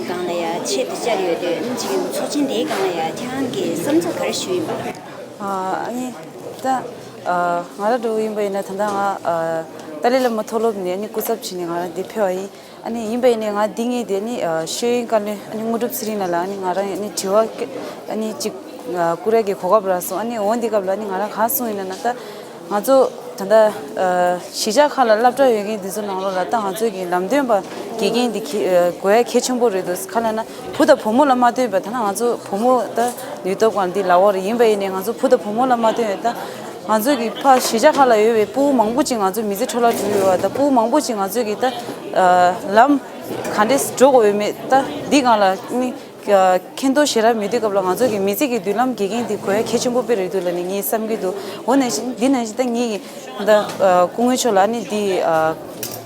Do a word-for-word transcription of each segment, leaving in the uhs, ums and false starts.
སྒང་ལ་ཡ་ཆེད་དུ་བཅར་ཡོད་དུས་ཨ་ནི་ཅིག་ཚོགས་ཆེན་དེའི་སྒང་ལ་ཡ་ཁྱེད་རང་གི་བསམ་ཚུལ་ག་རེ་ཞུ་ཡིན་པ། ཨ་ནི་ད་ང་རང་འདྲ་བོ་ཡིན་པ་ཡིན་ན་ད་ལྟ་ང་ཏཱ་ལའི་བླ་མ་མཐོ་སློབ་ནས་ཨ་ནི་སྐུ་ཚབ་བྱས་ནས་ང་རང་འདིར་ཕེབས་པ་ཡིན། ཨ་ནི་ཡིན་པ་ཡིན་ནའི་ང་འདི་ངས་དེ་ནི་ཤེས་ཡོན་བཀའ་བློན་ཨ་ནི་དངོས་གྲུབ་ཚེ་རིང་ལགས་ལ་ཨ་ནི་ང་རང་ཨ་ནི་དྲི་བ་ཨ་ནི་ཅིག་བསྐུར་ཡག་གི་གོ་སྐབས་རག་སོང་། ཨ་ནི་འོ་འདི་སྐབས་ལ་ཨ་ནི་ང་རང་གང་གསུངས་ཡིན་ན་ན་ད་ང་ཚོ་ད་ལྟ་གཞིས་ཆགས་ཁག་ལ་སློབ་གྲྭ་ཡོད་མཁན་འདི་ཚོ་ནང་ལོགས་ལ་ད་ང་ཚོ་གི་ལམ་སྟོན་པ་དགེ་རྒན་འདི་གི་དགོས་ཡ་གལ་ཆེན་པོ་རེད་འདུག་ག་ལ་ན་བུ་དང་བུ་མོ་ལ་མ་ལྟོས་པ་ད་ང་ཚོ་བུ་མོ་ད་ནུས་སྟོབས་གང་འདི་ལ་འོ་རེད། ཡིན་པ་ཡིན་ནའི་ང་ཚོ་བུ་དང་བུ་མོ་ལ་མ་ལྟོས་ད། ང་ཚོ་གི་ཕ་གཞིས་ཆགས་ཁག་ལ་ཡོད་པའི་ཕྲུ་གུ་མང་པོ་ཅིག་ང་ཚོ་མི་ཚེ་འཕྲོ་བརླག་འགྲོ་ཡོད་པ་དང་ཕྲུ་གུ་མང་པོ་ཅིག་ང་ཚོ་གི་ད་ལམ་ག་འདྲས་འགྲོ་དགོས་ཡོད་མེད་ད་འདི་སྒང་ལ་ནི་མཁྱེན་རྟོགས་ཞེ་དྲག་མེད་དུས་སྐབས་ལ་ང་ཚོ་གི་མི་ཚེ་གི་མདུན་ལམ་དགེ་རྒན་འདི་དགོས་ཡ་གལ་ཆེན་པོ་དཔེ་རེད་འདུག་ལབ་ནས་ངས་བསམ་གྱི་འདུག་འོ་ན་བཞིན་འདི་ནང་བཞིན་ད་ངེད་ཀྱི་ད་སྐུ་ངོ་མཆོག་ལ་ནི་འདི་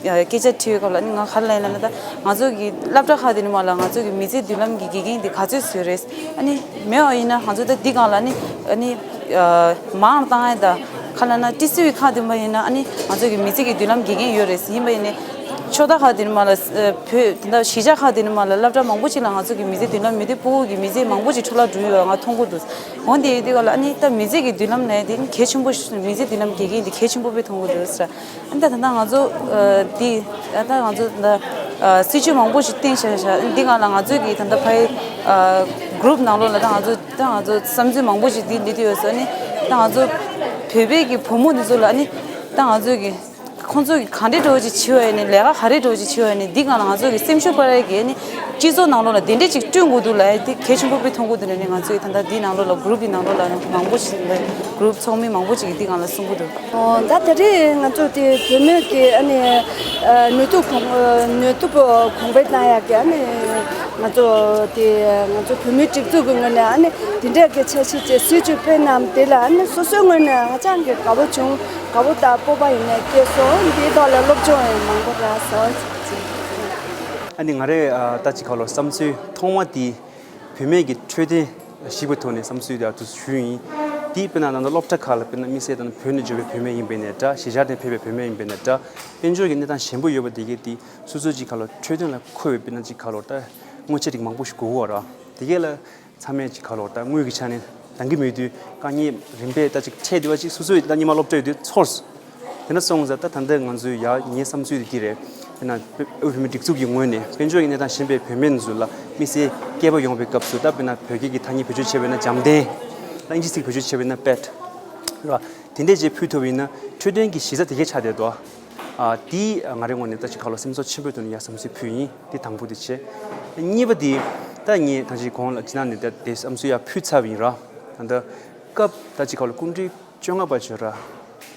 སྐད་ཆ་དྲིས་ཡོད་སྐབས་ལ་ནི་ང་ག་རེ་ལབ་ཡིན་ལབ་ན་ད་ང་ཚོ་གི་སློབ་གྲྭ་ཁག་དེ་ནི་མ་ལ་ང་ཚོ་གི་མི་ཚེ་མདུན་ལམ་གི་དགེ་རྒན་འདི་ག་ཚོད་བཟོས་རེད། ཨ་ནི་མེད་པ་ཡིན་ན་ང་ཚོ་ད་འདི་སྒང་ལ་ནི་ཨ་ནི་མང་བཏང་ཡ་ད་ཁ་ལ་ན་ཏི་སི་ཝི་ཁག་དེ་མ་ཡིན་ན་ཨ་ནི་ང་ཚོ་གི་མི་ཚེ་གི་མདུན་ལམ་དགེ་རྒན་ཡོད་རེད་ཡིན་པ་ཡིན་ནི་ཕྱོགས་མཐའ་ཁག་དེ་ནི་མ་ལ་བོད་དེ་འདྲ་གཞིས་ཆགས་ཁག་དེ་ནི་མ་ལ་སློབ་གྲྭ་མང་པོ་ཅིག་ལ་ང་ཚོ་གི་མི་ཚེ་མདུན་ལམ་མི་བདེ་ཕྲུ་གུ་གི་མི་ཚེ་མང་པོ་ཅིག་འཕྲོ་བརླག་འགྲོ་ཡོད་པ་ང་མཐོང་གི་འདུག་འོན་ཏེ་ཡོད་དུས་སྒང་ལ་ཨ་ནི་ད་མི་ཚེ་གི་མདུན་ལམ་ནས་དེ་ནི་གལ་ཆེན་པོ་ཞིག་མི་ཚེ་མདུན་ལམ་དགེ་རྒན་དེ་གལ་ཆེན་པོ་དཔེ་མཐོང་གི་འདུག་ཟེར། ཨ་ནི་ད་ད་ལྟ་ང་ཚོ་ཨ་འདི་ཨ་ད་ང་ཚོ་ད་ཨ་སྲིད་ཇུས་མང་པོ་ཞིག་བཏིང་བཞག་བཞག་ཨ་ནི་འདི་སྒང་ལ་ང་ཚོ་གི་ད་ལྟ་ཕའི་ཨ་གུ་རུབ་ནང་ལོགས་ལ་ད་ང་ཚོ་ད་ང་ཚོ་བསམ་ཚུལ་མང་པོ་ཞིག་འདི་འདི་འདི་ཡོད་ཟེར། ཨ་ནི་ད་ང་ཚོ་བོད་པའི་གི་བུ་མོ་འདི་ཚོ་ལ་ཨ་ནི་ད་ང་ཚོ་གི་ཁོང་ཚོ་གི་ག་འདྲའི་འགྲོ་ཅིག་བྱེད་པ་ཡིན་ནི་ལས་ཀ་ག་རེ་འགྲོ་ཅིག་བྱེད་པ་ཡིན་ནི་འདི་སྒང་ལ་ང་ཚོ་གི་སེམས་ཤུགས་སྤར་ཡ་གི་ཨ་ནི་སྤྱི་ཚོགས་ནང་ལོགས་ལ་དེ་འདྲས་ཅིག་བསྐྲུན་དགོས་འདུག་ལབ་ཡ་དེ་གལ་ཆེན་པོ་དཔེ་མཐོང་གི་འདུག་ལབ་ནི་ང་ཚོ་གི་ད་ལྟ་འདི་ནང་ལོགས་ལ་གུ་རུབ་འདི་ནང་ལོགས་ལ་མང་པོ་ཞིག་ལ་གུ་རུབ་ཚོགས་མི་མང་པོ་ཅིག་གིས་འདི་སྒང་ལ་གསུང་གི་འདུག་ཨོ་ད་ད་རེས་ང་ཚོ་དེ་བུད་མེད་ཀྱི་ཨ་ནི་ནུས་སྟོབས་གོང་ནུས་སྟོབས་གོང་འཕེལ་གཏང་ཡག་གི་ཨ་ནི་ང་ཚོ་དེ་ང་ཚོ་བུད་མེད་སྒྲིག་འཛུགས་ཀྱི་ངོས་ནས་ཨ་ནི་དེ་འདྲ་གི་འཆར་གཞི་ཅིག་སྲིད་ཇུས་སྤེལ་གནང་དེ་ལ་ཨ་ནི་སོ་སོའི་ངོས་ནས་ཧ་ཅང་གི་དགའ་པོ་བྱུང་། དགའ་པོ་དང་སྤོབས་པ་ཡིན་ནས་སྐྱེས་སོང་། འདིའི་ཐོག་ལ་སློབ་སྦྱོང་ཡང་མང་པོ་རག་སོང་། ཨ་ནི་ང་རེ་ད་ཅི་ཁ་ལོ་བསམ་ཚུལ་ཐོག་མ་དེ་བུད་མེད་ཀྱི་འཕྲོད་བསྟེན་ཞིག་པའི་ཐོག་ནས་བསམ་ཚུལ་དེ་ཨ་ཏུ་ཞུས་ཡིན། དེ་དཔེར་ན་ད་ལྟ་སློབ་གྲྭ་ཁག་ལ་དཔེར་ན་དམིགས་བསལ་ད་ལྟ་བོད་ནས་འབྱོར་བའི་བུད་མེད་ཡིན་པ་ཡིན་ནའི་འདྲ། གཞིས་ཆགས་ནས་ཕེབས་པའི་བུད་མེད་ཡིན་པ་ཡིན་ནའི་འདྲ། དཔལ་འབྱོར་གྱི་གནས་སྟངས་ཞན་པོ་ཡོད་པ་དེ་གས་དེ་སོ་སོ་ཅིག་ཁ་ལོ་འཕྲོད་བསྟེན་ལ་མཁོ་བའི་དཔེར་ན་ཅིག་ཁ་ལོ་ད་དངོས་ཆས་རིགས་མང་པོ་ཞིག་དགོས་ཀྱི་ཡོད་རེད། དེ་གས་ལ་ཚང་མས་ཅིག་ཁ་ལོ་ད་དངུལ་གྱི་ཆ་ནས་འདང་གི་མེད་དུས་དཀའ་ངལ་རིམ་པས་ད་ཅིག་འཕྲད་བསྡད་པ་ཅིག་སོ་སོའི་ད་སྔོན་མ་སློབ་གྲྭ་ཡོད་དུས་ཚོར་སོང་། དེ་འདྲ་སོང་ཙང་ད་ད་ལྟ་ང་ཚོའི་ཡ་ངའི་བསམ་ཚུལ་དེ་འདི་རེད། དཔེར་ན་བོད་བུད་མེད་སྒྲིག་འཛུགས་ཀྱི་ངོས་ནས་དཔལ་འབྱོར་གྱི་གནས་སྟངས་ཞན་པའི་བུད་མེད་ཚོ་ལ་དམིགས་བསལ་སྐད་པ་ཡོང་བའི་སྐབས་སུ་ད་དཔེར་ན་བོད་སྐད་ཀྱི་ཐ་སྙད་བེད་སྤྱོད་བྱས་པ་ཡིན་ན་འཇམ་ཐིང་། ད་ཨིན་ཇི་ཚིག་བེད་སྤྱོད་བྱས་པ་ཡིན་ན་པེཊ་རེད་བ། དེ་འདྲས་ཅིག་ཕུལ་ཐུབ་པ་ཡིན་ན་འཕྲོད་བསྟེན་གྱི་གཞི་རྩ་དེ་གས་ཆགས་བསྡད་འདུག་ཨ་དེ་ང་རའི་ངོས་ནས་ད་ཅིག་ཁ་ལོ་སེམས་ཚོར་ཆེན་པོའི་ཐོག་ནས་ཡ་བསམ་ཚུལ་ཕུལ་ཡིན། དེ་དང་པོ་དེ་བྱས། གཉིས་པ་དེ་ད་ངས་ད་ཅིག་གོང་ལ་ཅི་ན་ནས་ད་དེ་བསམ་ཚུལ་ཡ་ཕུལ་ཚར་བ་ཡིན་ར། ད་ལྟ་སྐབས་ད་ཅིག་ཁ་ལོ་སྐུ་ཕྲེང་བཅོ་ལྔ་པ་བྱོས་ར།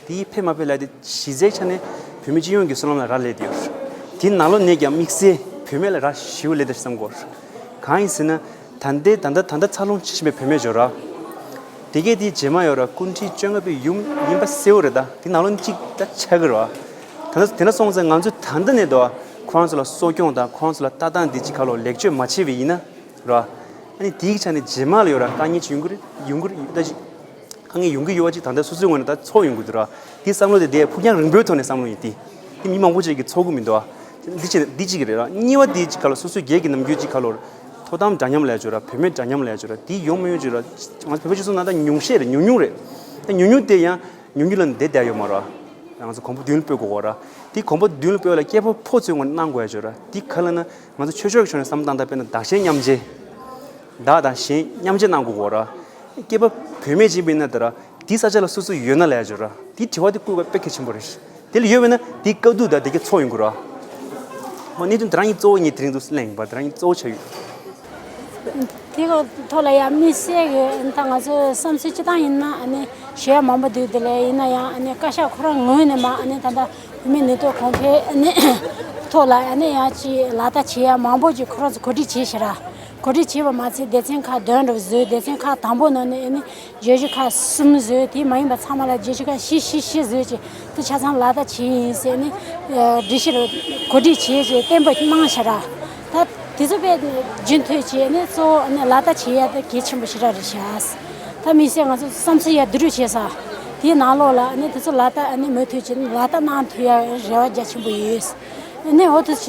དེའི་ཕེབས་མ་ཕེབས་ལ་དེ་གཞི་རྩའི་ཆ་ནས་བོད་མི་སྤྱི་ཡོངས་ཀྱི་བསོད་ནམས་ལ་རག་ལས་དེ་ཡོད། དེའི་ནང་ལོགས་ནས་ཀྱང་དམིགས་བསལ་བུད་མེད་ལ་རག་ཞེ་པོ་ལས་དེ་བསམ་གོ། གང་ཡིན་ཟེར་ན། ད་ལྟའི་ད་ལྟ་ད་ལྟ་འཚར་ལོངས་བྱེད་བཞིན་པའི་བུད་མེད་བྱོས་ར། དེ་གས་དེ་རྗེས་མ་ཡོད་ར་སྐུ་ཕྲེང་བཅོ་ལྔ་པའི་ཡུམ་ཡིན་པ་གསལ་བོ་རེད། ད་དེ་ནང་ལོགས་ནས་གཅིག་ད་ཆགས་ཀྱི་རེད་བ། ད་ལྟ་དེ་འདྲ་སོང་ཙང་ང་ཚོས་ད་ལྟ་ནས་དོ་ཁོ་རང་ཚོ་ལ་གསོ་སྐྱོང་དང་ཁོ་རང་ཚོ་ལ་ལྟ་སྟངས་འདི་གཅིག་ཁ་ལོ་ལེགས་བཅོས་མ་བྱས་པ་ཡིན་ན་ར། ཨ་ནི་དེའི་ཆ་ནས་རྗེས་མ་ལ་ཡོད་ར་དཀའ་ངལ་ཅིག་ཡོང་གི་རེད། ཡོང་གི་རེད་ད་ཅིག་དཀའ་ངལ་ཡོང་གི་ཡོད་པ་ཅིག་ད་ལྟ་སོ་སོའི་ངོས་ནས་ད་ཚོར་ཡོང་གི་འདུག་ར། དེའི་བསམ་བློ་དེ་དེ་ཕུགས་རྒྱང་རིང་པོའི་ཐོག་ནས་བསམ་བློ་ཡིན་ཏེ། དེ་མི་མང་པོ་ཅིག་གིས་ཚོར་གི་མི་འདུག་ཨ། འདི་ཅིག་འདི་གཅིག་རེད་ར། གཉིས་པ་དེ་ཅིག་ག་ལ་སོ་སོའི་སྒེར་གྱི་ནམ་རྒྱུན་ཅིག་ག་ལོར་ཐོག་དམ་འདྲ་མཉམ་ལ་ཡ་བྱོས་ར། བུད་མེད་འདྲ་མཉམ་ལ་ཡ་བྱོས་ར། དེ་ཡོང་མི་ཡོང་ཅིག་ར། ང་ཚོ་བོད་པའི་སྤྱི་ཚོགས་ནང་ད་ཉུང་ཤས་རེད། ཉུང་ཉུང་རེད། ད་ཉུང་ཉུང་དེ་ཡང་ཉུང་ཉུང་ལ་བསྡད་བསྡད་ཡོད་མ་རེད། ང་ཚོ་གོམ་པ་མདུན་ལ་སྤོས་དགོས་གོ་ར། དེ་གོམ་པ་མདུན་ལ་སྤོས་ལ་སྐད་པ་ཕོ་ཚོའི་ངོས་ནས་གནང་དགོས་ཡ་བྱོས་ར། དེ་ག་ལ་ན་ང་ཚོ་ཆོས་ཕྱོགས་ཀྱི་ཕྱོགས་ནས་བསམ་བཏང་ད་དཔེར་ན་བདག་གཞན་མཉམ་བརྗེ། བདག་དང་གཞན་མཉམ་བརྗེ་གནང་དགོས་གོ་ར། སྐྱེས་པ་བུད་མེད་ཅིག་ཡིན་པ་ཡིན་ན་ད་ར། དེའི་ས་ཆ་ལ་སོ་སོ་ཡོད་ན་ལ་ཡ་བྱོས་ར། དེའི་དྲི་བ་དེ་བཀོད་པ་དཔེ་གལ་ཆེན་པོ་རེད། དེ་ལ་ཡོད་པ་ན་དེའི་དཀའ་སྡུག་དང་དེ་གའི་ཚོར་ཡོང་གི་ར། མ་གནས་དོན་དེ་རང་ཡིན་གཙོ་བོ་ངས་དེ་རིང་དུ་གླེང་བ་དེ་རང་ཡིན་གཙོ་བོ་ཆགས་ཡོད། དེ་ག་ཐོག་ལ་ཡ་དམིགས་བསལ་གྱི་ད་ང་ཚོའི་བསམ་ཚུལ་སྤྱི་བཏང་ཡིན་ན་ཨ་ནི་ཞུ་ཡ་མང་པོ་འདུག་དེ་ལས་ཡིན་ན་ཡང་ཨ་ནི་བཀའ་ཤག་ཁོ་རང་ངོས་ནས་མ་ཨ་ནི་ད་ལྟ་བུད་མེད་ནུས་སྟོབས་གོང་འཕེལ་ཨ་ནི་ཐོག་ལ་ཨ་ནི་ཡང་ཅིག་ལག་བསྟར་བྱེད་ཡ་མང་པོ་ཅིག་ཁོ་རང་ཚོ་གོ་སྒྲིག་བྱས་ཤག་ར། གོ་སྒྲིག་བྱས་པ་མ་ཚད་སྡེ་ཚན་ཁག་བདུན་འདྲ་བོ་བཟོས། སྡེ་ཚན་ཁག་དང་པོ་ནང་ནས་ཨ་ནི་བརྗོད་གཞི་ཁག་གསུམ་བཟོས། དེ་མ་ཡིན་པ་ཚང་མ་ལ་བརྗོད་གཞི་ཁག་བཞི་བཞི་བཞི་བཟོས་ཅིག་དེ་ཆ་ཚང་ལག་བསྟར་བྱས་ཡིན་ཟེར་ནས་སྒྲིག་གཞི་ལ་གོ་སྒྲིག་བྱས་ཅིག་གཏན་འབེབས་གནང་ཤག་ར། ད་དེ་ཚོ་དཔེ་རྒྱུན་མཐུད་བྱས་ནས་གཙོ་བོ་ཨ་ནི་ལག་བསྟར་བྱེད་ཡ་དེ་གལ་ཆེན་པོ་ཞེ་དྲག་རེད་ཤག་ད་དམིགས་བསལ་ང་ཚོ་བསམ་ཚུལ་ཡ་བསྡུ་རུབ་བྱས་ས་དེའི་ནང་ལོགས་ལ་ཨ་ནི་དེ་ཚོ་ལག་བསྟར་ཨ་ནི་མུ་མཐུད་བྱས་ནས་ལག་བསྟར་གནང་ཐུབ་ཡ་རེ་བ་རྒྱ་ཆེན་པོ་ཡོད། ཨ་ནི་འོ་དེ་བྱས་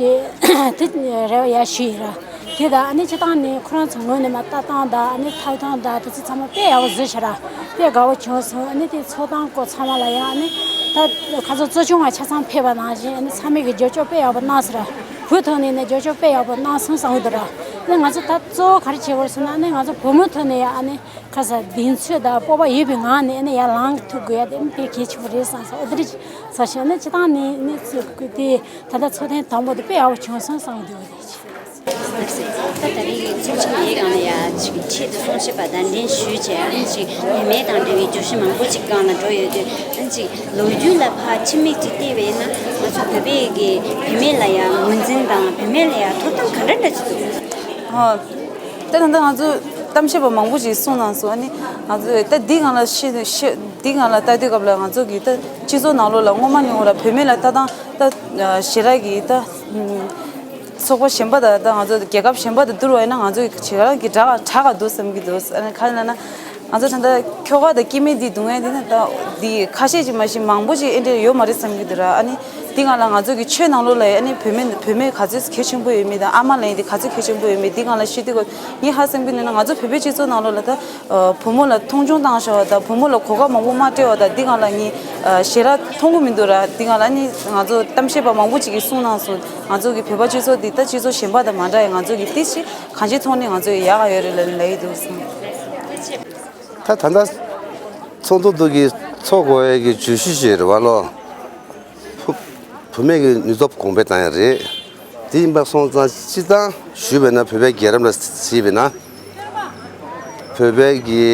དེ་རེ་བ་ཡ་ཞུ་ཡིན་ར། དེ་དང་ཨ་ནི་སྤྱིར་བཏང་ནས་ཁོ་རང་ཚོ་ངོས་ནས་མ་ལྟ་སྟངས་དང་ཨ་ནི་ཐོབ་ཐང་དང་དེ་ཚོ་ཚང་མ་དཔེ་ཡག་པོ་བཟོས་བྱས་ར། དཔེ་དགའ་བོ་བྱུང་སོང་། ཨ་ནི་དེ་ཚོགས་གཏམ་སྐོར་ཚང་མ་ལ་ཡང་ཨ་ནི་ད་ཁ་ཚོ་གཙོ་སྐྱོང་བ་ཆ་ཚང་ཕེབས་པ་ནང་བཞིན་ཨ་ནི་ཚང་མས་ཀྱི་རྒྱབ་སྐྱོར་དཔེ་ཡག་པོ་གནང་སོང་ར། བུ་ཐོག་ནས་ནས་རྒྱབ་སྐྱོར་དཔེ་ཡག་པོ་གནང་སོང་བསམ་གྱི་འདུག་ར། ཨ་ནི་ང་ཚོ་ད་གཙོ་བོ་ག་རེ་བྱེད་དགོས་ཟེར་ན་ཨ་ནི་ང་ཚོ་བུ་མོ་ཐོག་ནས་ཡང་ཨ་ནི་ཁ་ས་གདེང་ཚོད་དང་སྤོབས་པ་ཡོད་པའི་ངང་ནས་ཨ་ནི་ཡར་ལངས་ཐུབ་དགོས་ཡ་དེ་ཨ་ནི་དཔེ་གལ་ཆེན་པོ་རེད་བསམ་སོང་། ཨ་དེ་རེད་ས་ཞིག་ཨ་ནི་སྤྱིར་བཏང་ནས་ཨ་ནི་ཚོ་དེ་ད་ལྟ་ཚོགས་ཐེངས་དང་པོ་དེ་དཔེ་ཡག་པོ་བྱུང་སོང་བསམ་གྱི་འདུག་ར། ད་ད་རེས་ཚོགས་ཆེན་འདིའི་སྒང་ལ་ཡ་ཅིག་ཆེད་དུ་གསུང་བཤད་པ་གདན་འདྲེན་ཞུས་བྱས་ཨ་ནི་ཅིག་བུད་མེད་དང་འབྲེལ་བའི་བརྗོད་གཞི་མང་པོ་ཅིག་སྒང་ལ་འགྲོ་ཡོད་དུས་ཨ་ནི་ཅིག་ལོ་རྒྱུས་ལ་ཕར་ཕྱི་མིག་ཅིག་བལྟས་པ་ཡིན་ན་ང་ཚོ་བོད་པའི་གི་བུད་མེད་ལ་ཡ་ངོས་འཛིན་དང་བུད་མེད་ལ་ཡ་ཐོབ་ཐང་ག་འདྲ་འདྲ་ཅིག་འདུག་ཨ། ད་ད་ལྟ་ང་ཚོ་གཏམ་བཤད་པ་མང་པོ་ཞིག་གསུངས་གནང་སོང་། ཨ་ནི་ང་ཚོས་ད་འདི་སྒང་ལ་ཤེས་ཤེས་འདི་སྒང་ལ་ལྟ་དུས་སྐབས་ལ་ང་ཚོ་གི་ད་སྤྱི་ཚོགས་ནང་ལོགས་ལ་སྔོན་མ་ནས་འོ་ར་བུད་མེད་ལ་ལྟ་སྟངས་ད་ཞེ་དྲག་གི་ད་ཚོགས་པ་གཞན་པ་དང་ད་ང་ཚོ་རྒྱལ་ཁབ་གཞན་པ་དང་བསྡུར་བ་ཡིན་ན་ང་ཚོ་གི་བྱེད་ག་གི་དྲག་དྲག་ག་འདུག་བསམ་གི་འདུག་ཨ་ནི་ག་རེ་ལབ་ན་ང་ཚོ་ད་ལྟ་ཁྱོ་ག་དང་སྐྱེ་དམན་འདི་སྡུག་བསྔལ་འདི་ནི་ད་འདི་ཁ་ཤས་ཅིག་མ་གཞི་མང་པོ་ཅིག་ཨེ་འདྲ་ཡོད་མ་རེད་བསམ་གི་འདུག་ར། ཨ་ནི་འདི་སྒང་ལ་ང་ཚོ་གི་ཆོས་ནང་ལོགས་ལ་ཨ་ནི་བུད་མེད་བུད་མེད་ག་ཚོད་གལ་ཆེན་པོ་ཡོད་མེད་དང་ཨ་མ་ལབ་ཡ་འདི་ག་ཚོད་གལ་ཆེན་པོ་ཡོད་མེད་འདི་སྒང་ལ་ཤེས་དུས་ངས་ཧ་སང་གི་ནི་ང་ཚོ་བོད་པའི་སྤྱི་ཚོགས་ནང་ལོགས་ལ་ད་བུ་མོ་ལ་མཐོང་ཆུང་བཏང་བཞག་པ་དང་བུ་མོ་ལ་གོ་སྐབས་མང་པོ་མ་སྤྲད་པ་དང་འདི་སྒང་ལ་ངས་ཞེ་དྲག་མཐོང་གི་མི་འདུག་ར། འདི་སྒང་ལ་ཨ་ནི་ང་ཚོ་གཏམ་བཤད་པ་མང་པོ་ཅིག་གིས་གསུངས་གནང་སོང་། ང་ཚོ་གི་བོད་པ་སྤྱི་ཚོགས་འདི་ད་སྤྱི་ཚོགས་གཞན་པ་དང་མ་འདྲ་བའི་ང་ཚོ་གི་ཏིས་ཤི་གང་ཅིའི་ཐོག་ནས་ང་ཚོ་ཡག་ག་ཡོད་རེད་ལབ་ལབ་ཡི་འདུག་གསུངས། ད་ད་ལྟ་ཚོགས་འདུ་འདུ་གི་ཚོགས་དགོས་ཡས་ཀྱི་བརྗོད་གཞི་ཞིག་རེད་བ་ལོ། བུ་བུད་མེད་ཀྱི་ནུས་སྟོབས་གོང་འཕེལ་བཏང་ཡ་རེད། དེ་ཡིན་པ་སོང་ཙང་སྤྱི་བཏང་ཞུས་པས་ན་བོད་པའི་རྒྱལ་རབས་ལ་གཟིགས་པས་ན། བོད་པའི་གི་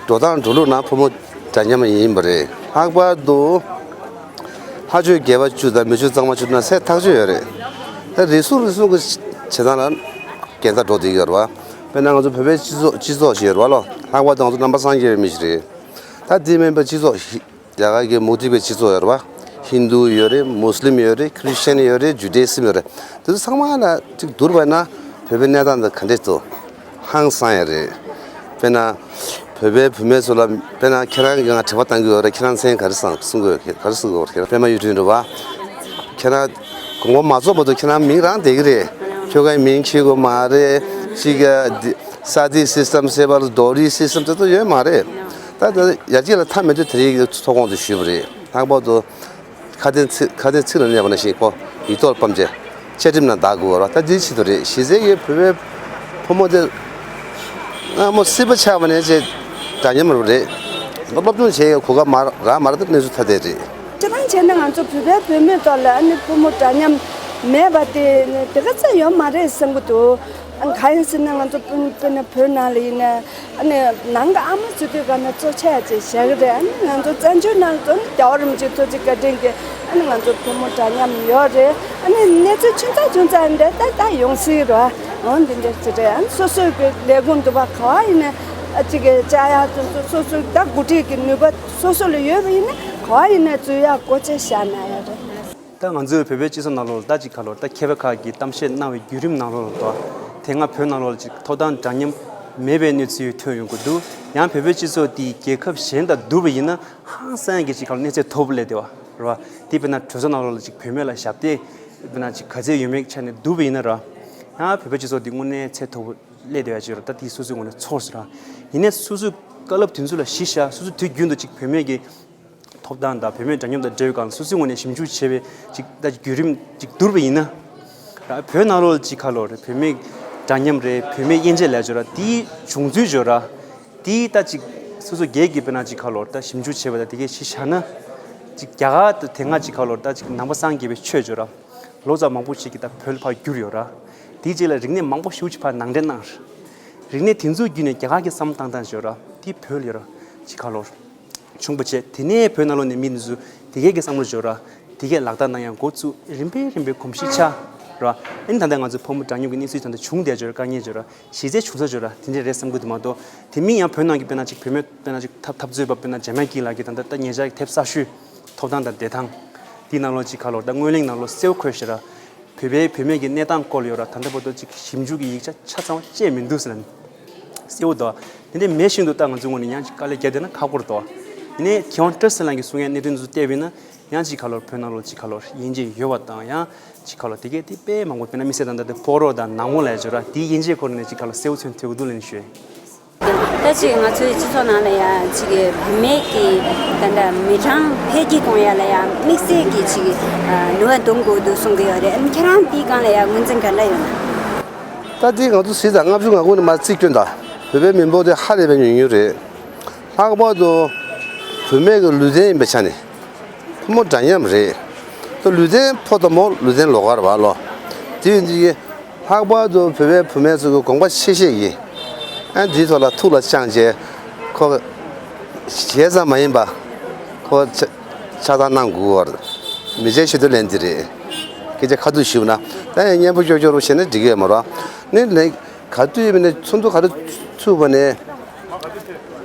འགྲོ་སྟངས་འགྲོ་ལུགས་ནང་ཕོ་མོ་འདྲ་མཉམ་ཡིན་པ་རེད། ལྷག་པར་དུ་ལྷ་ཆོས་དགེ་བ་བཅུ་དང་མི་ཆོས་གཙང་མ་བཅུ་ན་གསལ་ཐག་ཆོད་ཡོད་རེད། ད་རིག་གཞུང་རིག་གཞུང་གི་བྱེད་སྟངས་ལ་འགལ་ཟླ་འགྲོ་བསྡད་ཡོད་རེད་བ། དཔེར་ན་ང་ཚོ་བོད་པའི་སྤྱི་ཚོགས་སྤྱི་ཚོགས་ཤིག་ཡོད་རེད་བ་ལོ། ལྷག་པར་དུ་ང་ཚོ་ནང་པ་སངས་རྒྱས་པའི་མི་ཞིག་རེད། ད་དེ་མིན་པ་སྤྱི་ཚོགས་ཤིག་རྒྱ་གར་གྱི་མུ་སྟེགས་པའི་སྤྱི་ཚོགས་ཡོད་རེད་བ། ཧིན་དུ་ཡོད་རེད། མུ་སི་ལིམ་ཡོད་རེད། ཁྲི་སི་ཅན་ཡོད་རེད། ཇུ་ཌེ་ཨི་སིམ་ཡོད་རེད། དེ་ཚོ་ཚང་མ་ལ་གཅིག་བསྡུར་བ་ན་བོད་པའི་གནས་སྟངས་དེ་ག་འདྲས་འདུག་ཧང་སང་ཡ་རེད། དཔེར་ན་བོད་པའི་བུད་མེད་ཚོ་ལ་དཔེར་ན་ཁྱེད་རང་གིས་ང་དྲི་བ་བཏང་གི་ཡོད་རེད། ཁྱེད་རང་མཚན་ག་རེ་གསུང་གསུང་གི་ཡོད། ག་རེ་གསུང་གི་ཡོད། ཁྱེད་རང་པད་མ་གཡུ་སྒྲོན་རེད་བ། ཁྱེད་རང་དགོངས་པ་མ་རྫོགས་བར་དུ་ཁྱེད་རང་མིང་རང་བསྡད་ཀྱི་རེད། ཁྱོ་གའི་མིང་ཁྱེར་དགོས་མ་རེད། གཅིག་ག་ས་དེ་སི་སི་ཊམ་ཟེར་བ་ལ་རྡོ་རིང་སི་སི་ཊམ་དེ་ཚོ་ཡོད་མ་རེད། ད་ད་ཡར་རྒྱས་ལ་མཐའ་མེད་དུས་དེ་རིང་གི་ཚོགས་ཁོངས་དུ་ཞུས་པ་རེད། ལྷག་པར་དུ་ཁ་དན་ཚིག་ཁ་དན་ཚིག་ལ་གནས་པ་ནང་བཞིན་ཁོ་ཡིག་ཐོག་ལ་ཕབ་བྱས་བཅའ་ཁྲིམས་ནང་བདག་དགོས་པ་རེད། ད་འདིའི་ཆེད་དུ་རེད། གཞི་རྩའི་གི་བོད་པའི་ཕོ་མོ་དེ་སྔ་མོ་སྲིད་པ་ཆགས་པ་ནས་བྱས་འདྲ་མཉམ་རེད། སློབ་སློབ་སྦྱོང་བྱེད་ཡ་གོ་སྐབས་མ་རག་མ་རག་ད་གནས་ཚུལ་ཐ་དད་རེད། སྤྱིར་བཏང་བྱས་ན་ང་ཚོ་བོད་པའི་བུད་མེད་ཐོག་ལ་ཨ་ནི་ཕོ་མོ་འདྲ་མཉམ་མེད་པ་དེ་དེ་ག་ཚོད་ཡོད་མ་རེད་བསམ་གི་འདུག་ཨ་ནི་གང་ཡིན་ཟེར་ན་ང་ཚོ་དཔེར་ན་བོད་ནང་ལ་ཡིན་ན་ཨ་ནི་ནང་གི་ཨ་མ་ཟེར་དུས་ག་ན་གཙོ་ཆེ་བ་ཅིག་བཞག་གི་རེད། ཨ་ནི་ང་ཚོ་བཙན་བྱོལ་ནང་ལ་ཚོ་ནི་རྒྱལ་བ་རིན་པོ་ཆེ་ཐུགས་རྗེ་བཀའ་དྲིན་གྱིས་ཨ་ནི་ང་ཚོ་ཕོ་མོ་འདྲ་མཉམ་ཡོད་རེད། ཨ་ནི་གནས་ཚུལ་ཆུང་ཙག་ཆུང་ཙག་འདྲ་ད་ད་ཡོང་སྲིད་རེད་བ། འོ་འདི་འདྲ་ཅིག་རེད། ཨ་ནི་སོ་སོའི་གི་ལས་ཁུངས་འདུག་པ་ག་བ་ཡིན་ན་ཨ་ཅིག་གི་བཅའ་ཡག་དེ་ཚོ་སོ་སོའི་ད་འགོ་ཁྲིད་ཀྱི་ནུས་པ་སོ་སོ་ལ་ཡོད་པ་ཡིན་ན་ག་བ་ཡིན་ན་འཛུལ་ཡག་སྒོ་ཆ་བཞག་གནང་ཡག་རེད། ད་ང་ཚོའི་བོད་པའི་སྤྱི་ཚོགས་ནང་ལོགས་ལ་ད་ཅིག་ཁ་ལོར་ད་མཁས་པ་ཁག་གིས་གཏམ་བཤད་གནང་བའི་བརྒྱུད་རིམ་ནང་ལོགས་ལ་ད་དེ་སྔ་བོད་ནང་ལོགས་ལ་ཅིག་ཐོབ་ཐང་འདྲ་མཉམ་མེད་པའི་གནས་ཚུལ་ཐོན་ཡོང་གི་འདུག་ཡང་བོད་པའི་སྤྱི་ཚོགས་འདི་རྒྱལ་ཁབ་གཞན་དང་བསྡུར་བ་ཡིན་ན་ཧང་སང་གི་ཅིག་ཁ་ལོར་གནས་ཚད་མཐོ་པོ་སླེབས་བསྡད་པ་རེད་བ། དེ་དཔེར་ན་གྲོས་ཚོགས་ནང་ལོགས་ལ་ཅིག་བུད་མེད་ལ་ཞབས་འདེགས་དཔེར་ན་ཅིག་ག་ཚད་ཡོད་མེད་ཆ་ནས་བསྡུར་བ་ཡིན་ན་ར། ཡང་བོད་པའི་སྤྱི་ཚོགས་འདི་དངོས་གནས་ཚད་མཐོ་པོ་སླེབས་བསྡད་ཡ་ཅིག་ཡོད་ར། ད་དེ་སོ་སོའི་ངོས་ནས་ཚོར་སོང་ར། ཡིན་ནའི་སོ་སོའི་བཀའ་སློབ་དེ་ཚོ་ལ་གཞི་བཞག་སོ་སོ་དུས་རྒྱུན་དུ་ཅིག་བུད་མེད་ཀྱི་ཐོབ་ཐང་དང་བུད་མེད་འདྲ་མཉམ་དང་འབྲེལ་བའི་སྒང་ལ་སོ་སོའི་ངོས་ནས་ཞིབ་འཇུག་བྱས་པའི་ཅིག་ད་ཅིག་བརྒྱུད་རིམ་ཅིག་བསྡུར་བ་ཡིན་ན། ར་བོད་ནང་ལོགས་ལ་ཅིག་ཁ་ལོར་བུད་མེད་འདྲ་མཉམ་རེད། བུད་མེད་དབྱེ་འབྱེད་ལབ་ཅིག་ཡོད་ར། དེའི་བྱུང་ཚུལ་ཅིག་ཡོད་ར། དེའི་ད་ཅིག་སོ་སོ་སྒེར་གྱི་དཔེར་ན་ཅིག་ཁ་ལོར་ད་ཞིབ་འཇུག་བྱས་པ་དང་དེ་གའི་གཞི་བཞག་ན། ཅིག་རྒྱ་གར་དང་དེ་སྔ་ཅིག་ཁ་ལོར་ད་ཅིག་ནང་པ་སངས་རྒྱས་པའི་ཆོས་ཅིག་ཡོད་ར། ལོ་ཙཱ་བ་མང་པོ་ཞིག་གིས་ད་བོད་ལ་ཕར་བསྒྱུར་ཡོད་ར། དེའི་རྗེས་ལ་རིག་གནས་མང་པོ་ཞེ་པོ་ཅིག་ཕར་ནང་འདྲེན་གནང་ར། རིག་གནས་དེ་ཚོ་བརྒྱུད་ནས་རྒྱ་གར་གྱི་བསམ་བློ་བཏང་སྟངས་ཅིག་ཡོད་ར། དེ་བོད་ལ་ཡོད་ར། ཅིག་ཁ་ལོར་བྱུང་བ་བྱས། དེ་ནས་བོད་ནང་ལོགས་ནས་མི་འདི་ཚོ་དེ་གས་ཀྱི་བསམ་བློ་ཅིག་ཡོད་ར། དེ་གས་ལག་བསྟར་གནང་ཡག་འགོ་བཙུགས། རིམ་པས་རིམ་པས་གོམས་གཤིས་ཆགས་ར། ཨ་ནི་ད་ལྟ་ང་ཚོ་ཕོ་མོ་འདྲ་མཉམ་གྱི་གནས་ཚུལ་ད་ལྟ་བྱུང་བསྡད་ཅིག་ཡོད་ར། དཀའ་ངལ་ཅིག་ཡོད་ར། གཞི་རྩའི་བྱུང་ས་ཅིག་ཡོད་ར། དེ་འདྲ་རེད་བསམ་གྱི་འདུག་མ་གཏོགས་དེ་མིན་ཡང་བོད་ནང་གི་དཔེར་ན་ཅིག་བུད་མེད་དཔེར་ན་ཅིག་འཐབ་འཐབ་རྩོད་པ་དཔེར་ན་འཇམ་དབྱངས་སྐྱིད་ལགས་ཀྱིས་ད་ལྟ་ད་ཉེ་ཆར་གྱི་དེབ་གསར་ཤོས་ཐོབ་ཐང་དང་བདེ་ཐང་དེའི་ནང་ལོགས་ཅིག་ཁ་ལོར་ད་སྔོན་གླེང་ནང་ལོགས་གསལ་པོ་འཁོད་བཞག་ར། བོད་པའི་བུད་མེད་ཀྱི་གནས་སྟངས་སྐོར་ལ་ཡོད་ར། ད་ལྟ་བར་དུ་ཅིག་ཞིབ་འཇུག་གི་ཡིག་ཆ་ཆ་ཚང་བ་སྤྱད་མི་འདུག་ཟེར་ལབ་ནས་གསལ་པོ་འདུག་དེ་འདྲ་མེད་བཞིན་དུ་ད་ང་ཚོའི་ངོས་ནས་ཡང་ཅིག་དཀའ་ལས་བརྒྱབ་བསྡད་ན་ཁག་པོ་རེད་དོ། ནས་མཁས་དབང་བཀྲ་ཤིས་ལགས་ཀྱིས་གསུང་ཡག་གནད་དོན་འདི་ཚོ་བལྟས་པ་ཡིན་ན། ཡང་ཅིག་ཁ་ལོར་བོད་ནང་ལོགས་ཅིག་ཁ་ལོར་དབྱེ་འབྱེད་ཡོད་པ་དང་། ཡང་ཅིག་ཁ་ལོར་དེ་གས་དེ་དཔེ་མང་པོ། དཔེར་ན་དམིགས་བསལ་ད་ལྟ་དེ་ཕོ་རོག་དང་ནག་མོ་ལབ་ཡག་ཅིག་ཡོད་ར། དེའི་དབྱེ་འབྱེད་སྐོར་ནས་ཅིག་ཁ་ལོར་གསལ་པོ་ཚོན་ཐེབས་འདུག་ལབ་ནས་ཞུ་ཡ་ཡིན། ད་ཅིག་ང་ཚོའི་སྤྱི་ཚོགས་ནང་ལ་ཡང་ཅིག་བུད་མེད་ཀྱི་ད་ལྟ་མི་གྲངས་འཕེལ་རྒྱས་གཏོང་ཡག་ལ་ཡང་དམིགས་བསལ་གྱི་ཅིག་ནུས་པ་འདོན་དགོས་འདུག་གསུང་གི་ཡོད་རེད། ཨ་ནི་ཁྱེད་རང་དེའི་སྒང་ལ་ཡང་ངོས་འཛིན་ག་འདྲ་ཡོད་ན། ད་དེ་ང་ཚོ་གཟིགས་དང་། ལྔ་བཅུ་ང་དགུ་ནས་མར་རྩིས་སྐྱོན་དང་། བོད་པའི་མི་འབོར་དེ་ཧ་ལས་པའི་ཉུང་ཉུང་རེད། ལྷག་པར་དུ་བུད་མེད་ཀྱི་ལུས་རྟེན་ཡིན་པའི་ཆ་ནས་ཕོ་མོ་འདྲ་མཉམ་རེད། ད་ལུས་རྟེན་ཕོ་དང་མོ་ལུས་རྟེན་ལོགས་ཀ་རེད་པ་ལོ། དེ་ཡིན་དུས་ལྷག་པར་དུ་བོད་པའི་བུད་མེད་ཚོ་གི་དགོངས་པ་ཆེ་བཞེས་ཀྱིས། ཨ། འདིའི་ཐོག་ལ་ཐུགས་ལ་བཅངས་བྱས། ཁོ་གཞས་ཙམ་མ་ཡིན་པ་ཁོ་ཆ་ཆགས་སྡང་གནང་དགོས་པ་རེད། མི་ཚེའི་ཆེད་དུ་ལེན་འདི་རེད། སྐད་ཆ་ཁ་ཐུག་ཞུས་ན། ད་ཡང་སྙན་པོ་ཀྱོག་ཀྱོག་རུ་བྱས་ན་འགྲིག་གི་ཡོད་མ་རེད། ནི་ལན་ག་དུས་ཡིན་པ་ནས་ཚོགས་འདུ་ག་རེ་ཚུགས་པ་ནས།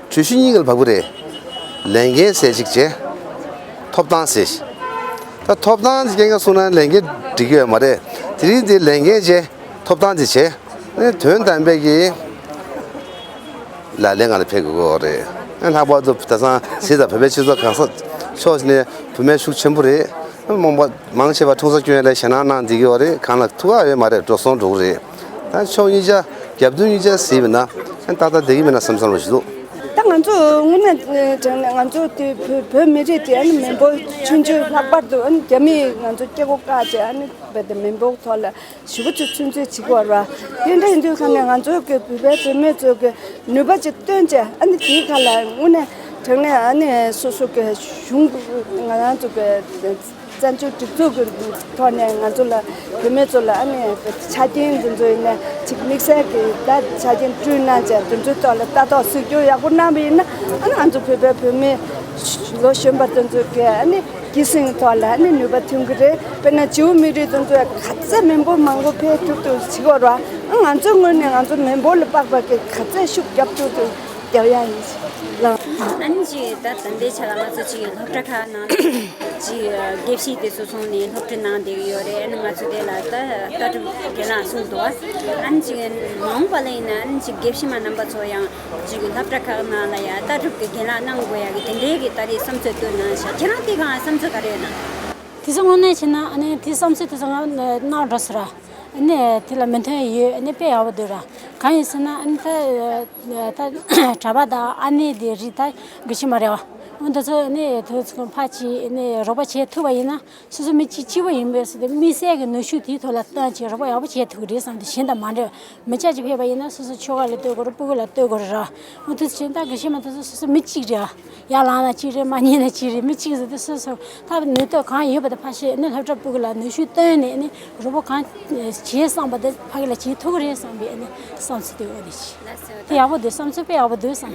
གྲོས་གཞི་གཉིས་ཀ་ལ་བབས་ཀྱི་རེད། ལས་འགན་ཟེར་གཅིག་བྱས། ཐོབ་ཐང་ཟེར་གཅིག་ད་ཐོབ་ཐང་དེ་སྐྱེ་མཁན་གསུང་ན་ལས་འགན་འགྲིག་གི་ཡོད་མ་རེད། དེ་རིང་དེ་ལས་འགན་བྱས། ཐོབ་ཐང་དེ་བྱས། ཨ་ནི་དོན་དམ་པའི་གི་ལག་ལེན་ང་ལ་ཕེབས་དགོས་ཀྱི་ཡོད་རེད། ཨ། ལྷག་པར་དུ་དེང་སང་གཟིགས་དང་། བོད་པའི་སྤྱི་ཚོགས་གང་ས་ཕྱོགས་ནས་བུད་མེད་ཤུགས་ཆེན་པོ་རེད། མང་པོ་མང་ཆེ་བ་འཁྲུངས་ས་སྐྱོན་ཡག་ལ་ཞེད་སྣང་གནང་བསྡད་ཀྱི་ཡོད་རེད། གང་ལ་ཐུགས་ཁག་ཡོད་མ་རེད། འགྲོ་སོང་འགྲོ་གི་རེད། ད་ཕྱོགས་གཉིས་ཆ། རྒྱབ་མདུན་གཉིས་ཆ་གཟིགས་པ་ཡིན་ན། ཨ། ཏག་ཏག་བསྡད་ཀྱི་མེད་ན་བསམ་བསམ་བློ་ཞིག་འདུག་ད་ང་ཚོ་དངོས་གནས་དྲང་གནས་ང་ཚོ་དེ་བོད་བོད་མི་རིགས་དེ། ཨ་ནི་མི་འབོར་ཆུང་ཆུང། ལྷག་པར་དུ། ཨ་ནི་རྒྱ་མིས་ང་ཚོ་སྐྱེ་སྒོ་བཀག་བྱས། ཨ་ནི་རྦད་དེ་མི་འབོར་ཐོག་ལ་ཞེ་པོ་ཅིག་ཚུན་ཚོད་བྱེད་ཀྱི་ཡོད་རེད་པ། དེ་འདྲ་ཡིན་དུས་ཙང་ནས་ང་ཚོ་གི་བོད་པའི་བུད་མེད་ཚོ་གི་ནུས་པ་ཅིག་བཏོན་བྱས། ཨ་ནི་དེའི་ཁ་ལ་དངོས་གནས་དྲང་གནས། ཨ་ནི་སོ་སོ་གི་གཞུང་། ང་རང་ཚོ་གི་བཙན་བྱོལ་སྒྲིག་འཛུགས་ཀྱི་ཐོག་ནས་ང་ཚོ་ལ། བུད་མེད་ཚོ་ལ། ཨ་ནི་ཆ་རྐྱེན་འདི་ཚོ་ཡིན་ན་ཅིག་དམིགས་བསལ་གྱི་ད་ཆ་རྐྱེན་བསྐྲུན་གནང་བྱས། འདི་ཚོའི་ཐོག་ལ་ལྟ་རྟོག་གཟིགས་སྐྱོང་ཡག་པོ་གནང་བ་ཡིན་ན། ཨ་ནི་ང་ཚོ་བོད་པའི་བུད་མེད་ལོ་གཞོན་པ་འདི་ཚོ་གི། ཨ་ནི་སྐྱེད་སྲིང་ཐོག་ལ། ཨ་ནི་ནུས་པ་ཐོན་གྱི་རེད། དཔེར་ན་བྱིའུ་མི་རིགས་འདི་ཚོ་ག་ཚད་མི་འབོར་མང་པོ་འཕེལ་ཐུབ་ཐུབ་བྱེད་ཀྱི་ཡོད་རེད་པ། ཨ། ང་ཚོའི་ངོས་ནས་ང་ཚོ་མི་འབོར་ལ་དཔག་པ་གི་ག་ཚད་ཤུགས་རྒྱབ་ཐུབ་ཐུབ་རྒྱབ་ཡག་ཡིན་ལགས། ཨ་ནི་ཅིག་ད་ད་ལྟའི་ཆ་ལ་ང་ཚོ་ཅིག་སློབ་གྲྭ་ཁག་ནང་ཅིག་དགེ་བཤེས་དེ་ཚོ་སོང་ནས་སློབ་ཁྲིད་གནང་བསྡད་ཀྱི་ཡོད་རེད། ཨ་ནི་ང་ཚོ་དེ་ལ་ད་ལྟ་གྲུབ་རྒན་ལགས་གསུངས་འདུག་ཨ་ནི་ཅིག་མ་འོངས་པ་ལ་ཡིན་ན། ཨ་ནི་ཅིག་དགེ་བཤེས་མ་རྣམ་པ་ཚོ་ཡང་ཅིག་སློབ་གྲྭ་ཁག་ནང་ལ་ཡང་ལྟ་གྲུབ་ཀྱི་རྒན་ལགས་གནང་དགོས་ཡག་གི་དེ་འདྲའི་གི་ད་རེས་བསམ་ཚུལ་བཏོན་གནང་ཤག་ཁྱེད་རང་དེ་གང་བསམ་ཚུལ་ག་རེ་ཡོད་ན། དེ་ཚོ་དངོས་གནས་བྱས་ན། ཨ་ནི་དེ་བསམ་ཚུལ་དེ་ཚོ་ང་གནང་འགྲོ་ཟེར་ར། ཨ་ནི་དེ་ལ་མོས་མཐུན་ཡོད། ཨ་ནི་དཔེ་ཡག་པོ་འདུག་ར། གང་ཡིན་ཟེར་ན། ཨ་ནི་ད་ད་གྲྭ་པ་དང་ཨ་ནེ་དེ་རིགས་ད་དགེ་བཤེས་མ་རེད་པ། འོ་འདི་ཚོ་ཨ་ནི་དེ་ཚོ་ཕར་ཅིག་ཨ་ནི་རོགས་པ་བྱེད་ཐུབ་པ་ཡིན་ན། སོ་སོ་མི་གཅིག་གཅིག་པ་ཡིན་པས་ཟེར་ཏེ། དམིགས་བསལ་གྱི་ནུས་ཤུགས་དེའི་ཐོག་ལ་བཏོན་བྱས་རོགས་པ་ཡག་པོ་བྱེད་ཐུབ་ཀྱི་རེད་བསམ་སྟེ། གཞན་དང་མ་འདྲ་བ། མི་སྐྱ་གཅིག་ཕེབས་པ་ཡིན་ན་སོ་སོ་ཁྱོ་ག་ལ་ལྟོས་དགོས་རེད། སྤུ་གུ་ལ་ལྟོས་དགོས་རེད་ར། འོ་དེ་བྱས་ད་དགེ་བཤེས་མ་དེ་ཚོ་སོ་སོ་མི་གཅིག་རེད་ཨ། ཡར་ལངས་ན་གཅིག་རེད། མར་ཉལ་ན་གཅིག་རེད། མི་གཅིག་ཟེར་ཏེ་སོ་སོ་ད་ནུས་སྟོབས་གང་ཡོད་པ་དེ་ཕར་བཤད། ཨ་ནི་སློབ་གྲྭ་སྤུ་གུ་ལ་ནུས་ཤུགས་བཏོན་ནས། ཨ་ནི་རོགས་པ་གང་བྱེད་བསམ་པ་དེ་ཕ་གི་ལ་བྱེད་ཐུབ་ཀྱི་རེད་བསམ་པའི་ཨ་ནི་བསམ་ཚུལ་དེ། འོ་དེ་བྱས་དེ་ཡག་པོ་འདུག་བསམ་ཚུལ་དཔེ་ཡག་པོ་འདུག་བསམ།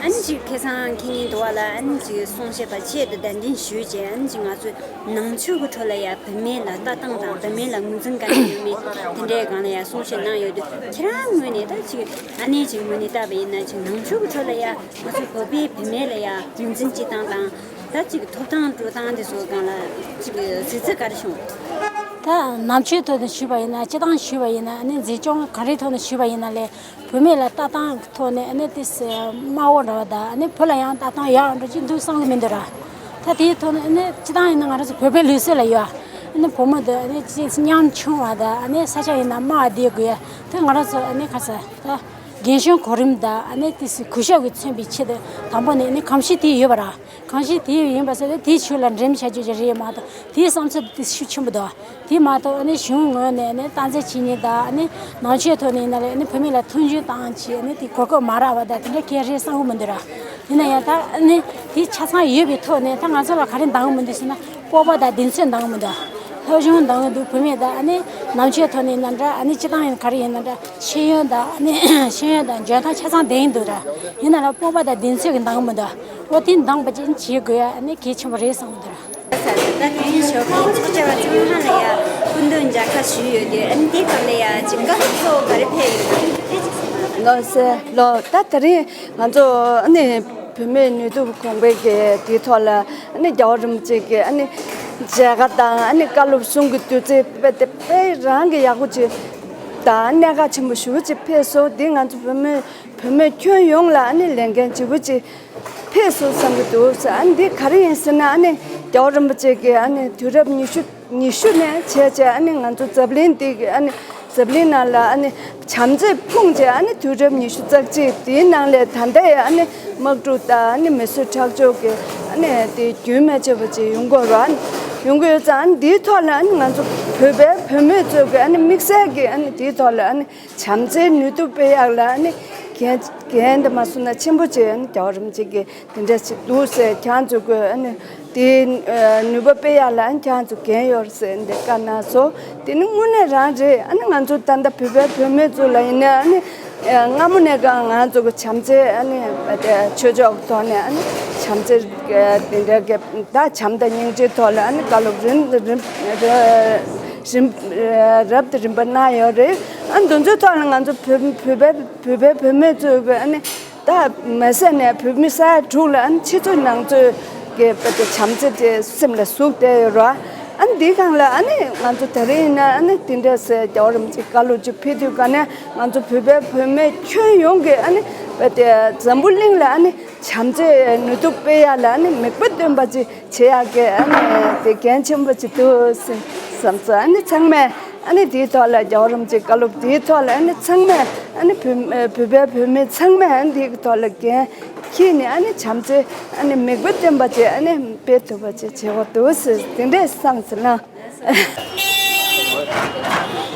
ཨ་ནི་ཅིག་ཁ་སང་ཁེ་ཉིན་དུ་བ་ལ་ཨ་ནི་ཅིག་གསུང་བཤད་པ་ཆེད་དུ་གདན་འདྲེན་ཞུས་བྱས། ཨ་ནི་ཅིག་ང་ཚོས་ནང་ཆོས་ཀྱི་ཁྲོད་ལ་ཡ་བུད་མེད་ལ་ལྟ་སྟངས་དང་། བུད་མེད་ལ་ངོས་འཛིན་ག་འདྲ་ཡོད་མེད་དེ་འདྲའི་སྒང་ལ་ཡ་གསུང་བཤད་གནང་ཡོད་དུས། ཁྱེད་རང་ངོས་ནས་ད་ཅིག་ཨ་ནེ་ཅིག་ངོས་ནས་བལྟས་པ་ཡིན་ན། ཅིག་ནང་ཆོས་ཀྱི་ཁྲོད་ལ་ཡ་ང་ཚོ་བོད་པའི་བུད་མེད་ལ་ཡ་ངོས་འཛིན་བྱེད་སྟངས་དང་། ད་ཅིག་ཐོབ་ཐང་སྤྲོད་སྟངས་དེ་ཚོའི་སྒང་ལ་ཅིག་གཟིགས་ཚུལ་ག་རེ་བྱུང་། ད་ནང་ཆོས་ཐོག་ནས་ཞུས་པ་ཡིན་ན། སྤྱིར་བཏང་ཞུས་པ་ཡིན་ན། ཨ་ནི་འཛིན་སྐྱོང་ག་རེའི་ཐོག་ནས་ཞུས་པ་ཡིན་ན་ལས། བུད་མེད་ལ་ལྟ་སྟངས་ཀྱི་ཐོག་ནས་ཨ་ནི་དེ་དམའ་བོ་འདྲ་བ་དང་། ཨ་ནི་བུ་ལ་ཡང་ལྟ་སྟངས་ཡག་འགྲོ་གི་འདུག་བསམ་གྱི་མི་འདུག་ར། ད་དེའི་ཐོག་ནས་ཨ་ནི་སྤྱིར་བཏང་ཡིན་ན་ང་རང་ཚོ་བོད་པའི་ལུགས་སྲོལ་ལ་ཡོད། ཨ་ནི་བུ་མོ་དེ་ཨ་ནི་ཅིག་ཉམ་ཆུང་བ་དང་། ཨ་ནི་ས་ཆ་ཡིན་ན་དམའ་བ་བསྡད་དགོས་ཡ། དེ་ང་རང་ཚོ་ཨ་ནི་ག་ས་ད་རྒན་གཞོན་གོ་རིམ་དང་། ཨ་ནི་དེ་གུས་ཞབས་ཀྱིས་མཚོན་པའི་ཆེད་དུ་དང་པོ་ནས་ཨ་ནི་གོམས་གཤིས་དེ་ཡོད་པ་ར། གང་ཞིག་དེ་ཡིན་པ་ཟེར་ཏེ་དེའི་ཕྱོགས་ལ་འགྲེམས་བྱ་རྒྱུ་ཞིག་རེད་མ་གཏོགས། དེའི་བསམ་ཚུལ་དེ་ཤུགས་ཆེན་པོ་འདུག་དེ་མ་གཏོགས་ཨ་ནི་གཞུང་ངོས་ནས་ཨ་ནི་སྟངས་འཛིན་བྱེད་མཁན་དང་། ཨ་ནི་ནང་ཆོས་ཐོག་ནས་ཡིན་ན་ལས། ཨ་ནི་བུད་མེད་ལ་མཐོང་ཆུང་བཏང་བྱས། ཨ་ནི་དེ་གོ་སྐབས་མ་རག་པ་དང་དེ་འདྲ་གང་རེད་བསམ་གྱི་མི་འདུག་ར། ཡིན་ན་ཡང་ད་ཨ་ནི་དེ་ཆ་ཚང་ཡོད་པའི་ཐོག་ནས་ད་ང་ཚོ་ལ་ག་རེ་འདང་གི་མི་འདུག་ཟེར་ན། སྤོབས་པ་དང་གདེང་ཚོད་འདང་གི་མི་འདུག་སློབ་སྦྱོང་འདང་གི་འདུག་བུད་མེད་དང་ཨ་ནི་ནང་ཆོས་ཐོག་ནས་ཡིན་ན་འདྲ། ཨ་ནི་སྤྱིར་བཏང་ཡིན་ག་རེ་ཡིན་ན་འདྲ། ཤེས་ཡོན་དང་། ཨ་ནི་ཤེས་ཡོན་དང་འཇོན་ཐང་ཆ་ཚང་ལྡན་གྱི་འདུག་ར། ཡིན་ན་ལ་སྤོབས་པ་དང་གདེང་ཚོད་ཀྱི་འདང་གི་མི་འདུག་འོ་དེ་འདང་པ་ཅན་བྱེད་དགོས་ཡ་ཨ་ནི་གལ་ཆེན་པོ་རེད་བསམ་གྱི་འདུག་ར། ད་དེ་རིང་ཞོགས་ཀའི་ཚོགས་བཅར་བ་ཚང་མ་ལ་ཡ་སྐུ་མདུན་མཇལ་ཁ་ཞུས་ཡོད་དུས། ཨ་ནི་དེའི་སྐབས་ལ་ཡ་ཅིག་བཀའ་སློབ་གཙོ་བོ་ག་རེ་ཕེབས་ཡོད་ན་དེ་ཅིག་གསུངས་དང་། ལགས་སེ་ལགས། ད་དེ་རིང་ང་ཚོ་ཨ་ནི་བུད་མེད་ནུས་སྟོབས་གོང་འཕེལ་གྱི་དེའི་ཐོག་ལ་ཨ་ནི་རྒྱལ་བ་རིན་པོ་ཆེ་གི་ཨ་ནི་མཇལ་ཁ་དང་། ཨ་ནི་བཀའ་སློབ་གསུང་གི་དུས་ཚོད་དཔེ་དེ་དཔེ་རང་གི་ཡག་པོ་ཅིག་དང་གནད་འགག་ཆེན་པོ་ཞེ་པོ་ཅིག་ཕེབས་སོང་། འདི་ང་ཚོ་བུད་མེད་བུད་མེད་ཁྱོན་ཡོངས་ལ་ཨ་ནི་ལས་འགན་ལྗིད་པོ་ཅིག་ ཕེབས་སོང་བསམ་གྱི་འདུག་ཟེར། ཨ་ནི་འདི་ག་རེ་ཡིན་ཟེར་ན། ཨ་ནི་རྒྱལ་བ་རིན་པོ་ཆེ་གིས་ཨ་ནི་དུས་རབས་ཉི་ཤུ་ཉི་ཤུ་ནས་བྱས་བྱས། ཨ་ནི་ང་ཚོ་འཛམ་གླིང་འདི་གི་ཨ་ནི་འཛམ་གླིང་ནང་ལ་ཨ་ནི་བྱམས་བརྩེ་ཕུང་བྱས། ཨ་ནི་དུས་རབས་ཉི་ཤུ་རྩ་གཅིག་དེའི་ནང་ལ་ད་ལྟ་ཡང་ཨ་ནི་དམག་འཁྲུག་དང་ཨ་ནི་མི་གསོད་ཁྲག་སྦྱོར་གྱི་ཨ་ནི་དེ་རྒྱུན་མ་ཆད་པ་ཅིག་ཡོང་གི་ཡོད་རེད། ཡོང་གི་ཡོད་ཙང་། ཨ་ནི་འདིའི་ཐོག་ལ་ཨ་ནི་ང་ཚོ་བོད་པའི་བུད་མེད་ཚོ་གི་ཨ་ནི་དམིགས་བསལ་གྱི་ཨ་ནི་འདིའི་ཐོག་ལ་ཨ་ནི་བྱམས་བརྩེའི་ནུས་སྟོབས་སྤེལ་ཡག་ལ་ཨ་ནི་འགན་འགན་དེ་མ་སོང་ན་ཆེན་པོ་ཅིག་ཨ་ནི་རྒྱལ་བ་རིན་པོ་ཆེ་གིས་དེ་འདྲ་ཞིག་འདུག་ཟེར། ཁྱེད་ཚོ་གི་ཨ་ནི་དེའི་ནུས་པ་སྤེལ་ཡག་ལ་ཨ་ནི་ཁྱེད་ཚོ་འགན་ཡོད་ཟེར་འདི་བཀའ་གནང་སོང་། དེ་ནི་དངོས་གནས་རང་རེད། ཨ་ནི་ང་ཚོ་ད་ལྟ་བོད་པའི་བུད་མེད་ཚོ་ལ་ཡིན་ན་ཨ་ནི་སྔ་མོ་ནས་ཀྱང་ང་ཚོ་གི་བྱམས་བརྩེ་ཨ་ནི་ཆོས་ཕྱོགས་ཐོག་ནས་ཨ་ནི་བྱམས་བརྩེ་དེ་འདྲ་གི་ད་བྱམས་དང་སྙིང་རྗེའི་ཐོག་ལ་ཨ་ནི་བཀའ་སློབ་རིམ་རིམ་རིམ་རབ་དང་རིམ་པ་གནང་ཡོད་རེད། ཨ་ནི་དེ་ཚོའི་ཐོག་ལ་ང་ཚོ་བོད་བོད་པའི་བོད་པའི་བུད་མེད་ཚོས་ཨ་ནི་ད་མ་ཟད་ནས་བོད་མི་ས་ཡ་དྲུག་ལ་ཨ་ནི་ཕྱི་ཚོ་ནང་ཚོ་གི་བོད་དེ་བྱམས་བརྩེ་དེ་སེམས་ལ་ཟུག་བསྡད་ཡོད་རེད། ཨ་ནི་འདི་སྒང་ལ་ཨ་ནི་ང་ཚོ་དེ་རིང་ཡིན་ན་ཨ་ནི་དེ་འདྲ་ཟེར་རྒྱལ་བ་རིན་པོ་ཆེ་བཀའ་སློབ་ཅིག་ཕེབས་དུས་ག་ནས་ང་ཚོ་བོད་པའི་བུད་མེད་ཁྱོན་ཡོངས་ཀྱིས་ཨ་ནི་བོད་དེ་འཛམ་བུ་གླིང་ལ་ཨ་ནི་བྱམས་བརྩེའི་ནུས་སྟོབས་སྤེལ་ཡག་ལ་ཨ་ནི་མིག་དཔེ་སྟོན་པ་ཅིག་བྱེད་ཡག་གི་ཨ་ནི་དེ་འགན་ཆེན་པོ་ཅིག་འདུག་ཟེར་བསམ་སོང་། ཨ་ནི་ཚང་མས་ཨ་ནི་དེའི་ཐོག་ལ་རྒྱལ་བ་རིན་པོ་ཆེའི་བཀའ་སློབ་དེའི་ཐོག་ལ་ཨ་ནི་ཚང་མས་ཨ་ནི་བོད་བོད་པའི་བུད་མེད་ཚང་མས་ཨ་ནི་དེའི་ཐོག་ལ་འགན་འཁྱེར་ནས་ཨ་ནི་བྱམས་བརྩེ་ཨ་ནི་མིག་དཔེ་སྟོན་པ་ཅིག་ཨ་ནི་སྤེལ་ཐུབ་པ་ཅིག་བྱེད་དགོས་འདུག་ཟེར་དེ་འདྲས་བསམ་སོང་ལགས།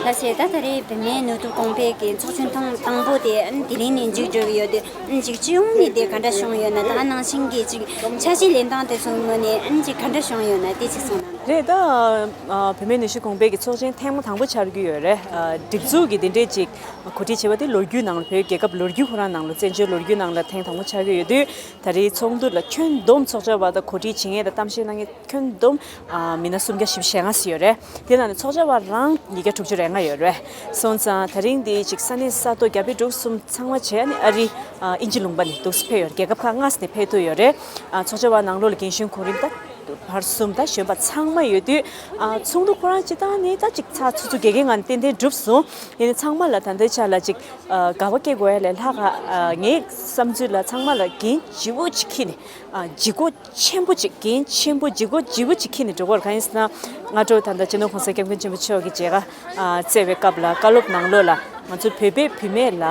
ལགས་སེ། ད་ད་རེས་བུད་མེད་ནུས་སྟོབས་གོང་འཕེལ་གྱི་ཚོགས་ཆེན་ཐེངས་དང་པོ་དེ་ཨ་ནི་དེ་རིང་ནས་མཇུག་སྒྲིལ་གྱི་ཡོད་དུས། ཨ་ནི་ཅིག་སྤྱི་ཡོངས་ནས་དེ་ག་འདྲ་བྱུང་ཡོད་ན། ད་ནང་བཞིན་གྱི་ཅིག་འཆར་གཞི་ལེན་སྟངས་དེ་ཚོའི་ངོས་ནས་ཨ་ནི་ཅིག་ག་འདྲ་བྱུང་ཡོད་ན་དེ་ཅིག་གསུངས་གནང་། རེད། ད་ཨ་བུད་མེད་ནུས་ཤུགས་གོང་འཕེལ་གྱི་ཚོགས་ཆེན་ཐེངས་མ་དང་པོ་འཆར་གྱི་ཡོད་རེད། ཨ་སྒྲིག་འཛུགས་ཀྱི་དེ་འདྲས་ཅིག་གོ་སྒྲིག་བྱས་པ་དེ་ལོ་རྒྱུས་ནང་ལ། བོད་རྒྱལ་ཁབ་ལོ་རྒྱུས་ཁོ་རང་ནང་ལ། བཙན་བྱོལ་ལོ་རྒྱུས་ནང་ལ་ཐེངས་དང་པོ་འཆར་གྱི་ཡོད་དུས། ད་རེས་ཚོགས་འདུ་ལ་ཁྱོན་བསྡོམས་ཚོགས་བཅར་བ་དང་གོ་སྒྲིག་བྱེད་མཁན་དང་གཏམ་བཤད་གནང་མཁན་ཁྱོན་བསྡོམས་ཨ་མི་སྣ་སུམ་བརྒྱ་བཞི་བཅུ་ཞེ་ལྔ་ཙམ་ཡོད་རེད། དེ་ནང་ནས་ཚོགས་བཅར་བ་རང་ཉིས་བརྒྱ་དྲུག་ཅུ་རེ་ལྔ་ཡོད་རེད། སོང་ཙང་ད་རིང་འདི་ཅིག་ས་གནས་ས་ཐོག་རྒྱ་བལ་འབྲུག་གསུམ་ཚང་མ་བྱས་ནས། ཨ་རི་ཨ་དབྱིན་ཇི་ལུང་པ་ནས་འདུག་སེ་ཕེབས་ཡོད་རེད། རྒྱལ་ཁབ་ཁག་ལྔ་ཙམ་ནས་ཕེབས་ཐུབ་ཡོད་རེད། ཨ་ཚོགས་བཅར་བ་ནང་ལོགས་ལ་རྒན་གཞོན་གོང་རིམ་ད་བར་གསུམ་ད་གཞོན་པ་ཚང་མ་ཡོད་དུས། ཨ་ཚོགས་འདུ་ཁོ་རང་སྤྱིར་བཏང་ནས་ད་ཅིག་ཚགས་ཚུད་ཚུད་དགེ་རྒན་ང་ནས་ཏན་ཏན་གྲུབ་སོང་། ཡིན་ནའི་ཚང་མ་ལ་ད་ལྟའི་ཆ་ལ་ཅིག་ཨ་དགའ་བ་སྐྱེ་དགོས་ཡ་ལས་ལྷག་ག་ཨ་ངའི་བསམ་ཚུལ་ལ་ཚང་མ་ལ་འགན་ལྗིད་པོ་ཅིག་འཁྱེར་ནས། ཨ་ལྗིད་ཁོག་ཆེན་པོ་ཅིག་འགན་ཆེན་པོ་ལྗིད་ཁོག་ལྗིད་པོ་ཅིག་འཁྱེར་ནས་འགྲོ་དགོས་རེད། གང་ཡིན་ཟེར་ན། སྔ་དྲོ་ད་ལྟ་སྤྱི་ནོར་གོང་ས་སྐྱབས་མགོན་ཆེན་པོ་མཆོག་གིས་མཇལ་ཁ་ཨ་བསྩལ་བའི་སྐབས་ལ། བཀའ་སློབ་ནང་ལོགས་ལ་ང་ཚོ་བོད་པའི་བུད་མེད་ལ་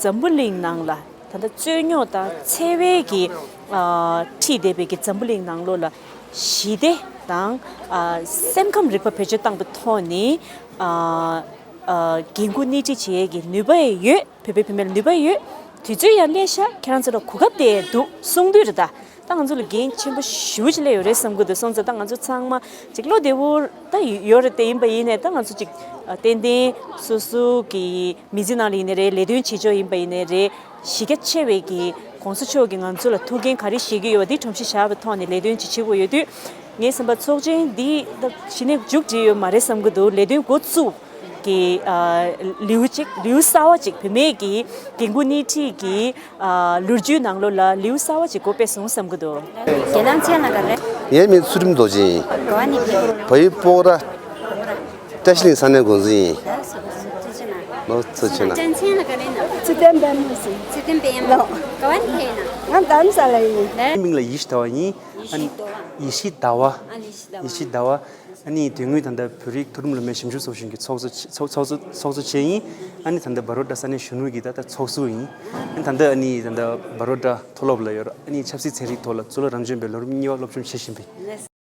འཛམ་བུ་གླིང་ནང་ལ་ད་ལྟ་རྩོད་རྙོག་དང་འཚེ་བའི་གི་ཨ་འཁྲིས་བསྡད་པའི་གི་འཛམ་བུ་གླིང་ནང་ལོགས་ལ་ཞི་བདེ་དང་ཨ་སེམས་ཁམས་རིག་པ་བེད་སྤྱོད་བཏང་པའི་ཐོག་ནས་ཨ་ཨ་འགན་ཁུར་སྣེ་ཁྲིད་བྱེད་ཡས་ཀྱི་ནུས་པ་ཡོད། བོད་པའི་བུད་མེད་ལ་ནུས་པ་ཡོད། དུས་ཚོད་ཡང་སླེབས་ཤག་ཁྱེད་རང་ཚོ་ལ་གོ་སྐབས་དེ་འདུག་གསུང་དུས་རེད། ད་ད་ང་ཚོ་ལ་འགན་ཆེན་པོ་ཞེ་པོ་ཅིག་སླེབས་ཡོད་རེད་བསམ་གྱི་འདུག་སོང་ཙང་ད་ང་ཚོ་ཚང་མ་ཅིག་བློ་བདེ་བོ་ད་ཡོད་རེད་དེ། ཡིན་པ་ཡིན་ནའི་ད་ང་ཚོ་ཅིག་ཨ་ཏན་ཏན་སོ་སོ་གི་མི་ཚེ་ནང་ལ་ཡིན་ནའི་རེད། ལས་དོན་བྱེད་ཕྱོགས་ཡིན་པ་ཡིན་ནའི་རེད། གཞི་རྒྱ་ཆེ་བའི་གི་གོང་ས་མཆོག་གིས་ང་ཚོ་ལ་ཐུགས་འགན་ག་རེ་བཞེས་ཀྱི་ཡོད་པ་འདི་སྒྲོམ་གཞི་བཞག་པའི་ཐོག་ནས་ལས་དོན་ཅིག་བྱེད་དགོས་ཡོད་དུས། ངའི་བསམ་པར་ཚོགས་ཆེན་འདི་ད་གཞི་ནས་མཇུག་སྒྲིལ་ཡོད་མ་རེད་བསམ་གྱི་འདུག་ལས་དོན་འགོ་བཙུགས་ཀྱི་ཨ་ལེའུ་གཅིག་ལེའུ་གསར་བ་གཅིག་བུད་མེད་ཀྱི་འགན་ཁུར་སྣེ་ཁྲིད་ཀྱི་ཨ་ལོ་རྒྱུས་ནང་ལོགས་ལ་ལེའུ་གསར་བ་གཅིག་འགོ་དཔེ་སོང་བསམ་གྱི་འདུག་རྒན་ལགས་མཚན་ལ་ག་རེ། ངའི་མིང་ཚུལ་ཁྲིམས་རྡོ་རྗེ་ཡིན། ག་བ་ནས་ཕེབས། བལ་ཡུལ་སྤོག་ར། བཀྲ་ཤིས་གླིང་ས་གནས་འགོ་འཛིན་ཡིན། ལོ་ཚོད་ཆེ་ན། ཚེ་བརྟན་པད་མ་ཟེར། ཚེ་བརྟན་པད་མ། ལོ། ག་བ་ནས་ཕེབས་ཡིན་ན། ང་རྡ་རམ་ས་ལ་ཡིན། ངའི་མིང་ལ་ཡེ་ཤེས་ཟླ་བ་ཡིན། ཡེ་ཤེས་ཟླ་བ། ཡེ་ཤེས་ཟླ་བ། ཡེ་ཤེས་ཟླ་བ། ཨ་ནི་དོན་དངོས་ད་ལྟ་བོད་རིགས་མཐོ་རིམ་སློབ་མའི་ཞིབ་འཇུག་ཚོགས་ཆུང་གི་ཚོགས་གཙོ་ཚོགས་ཚོགས་གཙོ་ཚོགས་གཙོ་བྱས་ཡིན། ཨ་ནི་ད་ལྟ་བར་དོ་ཌ་ས་གནས་གཞོན་ནུ་གི་ད་ལྟ་ཚོགས་ཟུར་ཡིན། ཨ་ནི་ད་ལྟ་ཨ་ནི་ད་ལྟ་བར་དོ་ཌ་མཐོ་སློབ་ལ་ཡོད། ཨ་ནི་ཆབ་སྲིད་ཚན་རིག་ཐོག་ལ་གཙུག་ལག་རབ་འབྱམས་པའི་ལམ་རིམ་གཉིས་པ་སློབ་སྦྱོང་བྱེད་བཞིན་པའི།